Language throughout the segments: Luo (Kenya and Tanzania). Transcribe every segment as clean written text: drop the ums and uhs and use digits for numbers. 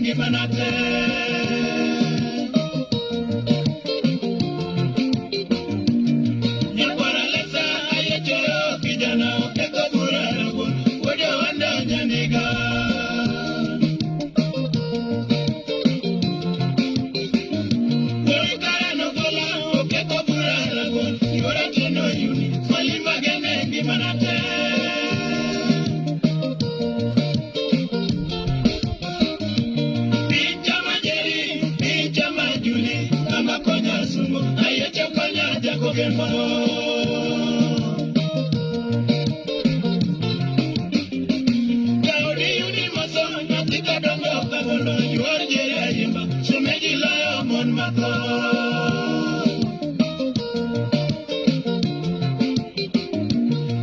ngimana te. Nyakwara Lesa ayechoyo kijana oketho bura rabuon wuod Owanda Nyandiga. Wuod Karano Gola oketho bura rabuon yuora Tieno Yuni Swali magene ngimana te. Picha majeri, picha majuli, kama konya sumo, ayecho konya jakogembo. Daudi yudi moso, nyathi kadongo kabondo, yuor jeri ayimba, sumeji loyo mon matho.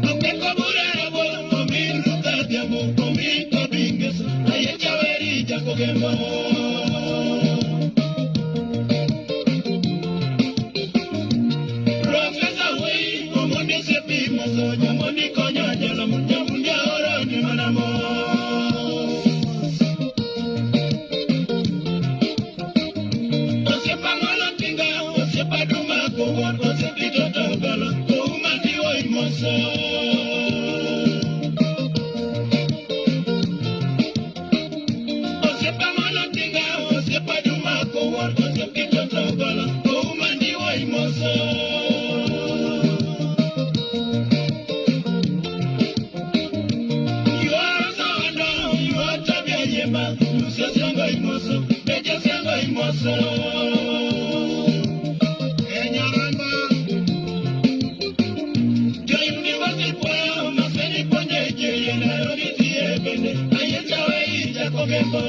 Oketho bura rabuon, omin Ruth Adhiambo, omin Tobingeso, ayecha weri jakogembo. Profesa Wei, Omondi osepi moso, Jamondi konyo jalomo, Jamundi aoro ni mana mos. Osiepa Ng'olo Tinga, osiepa Duma Kowuon, osiep Kitoto Golo, Ouma Ndiwo imoso. Osiepa Ng'olo Tinga, osiepa Duma Kowuon, osiep Kitoto Golo, Ouma Ndiwo imoso. Yuoro Sawando, yuoro Tabia Yemba, Lucio Siango imoso, Bejo Siango imoso. Enyaramba, Jo university puoyo, Maseni puonjo e jeye, Nairobi tiye bende, Ayiecha wei jakogembo.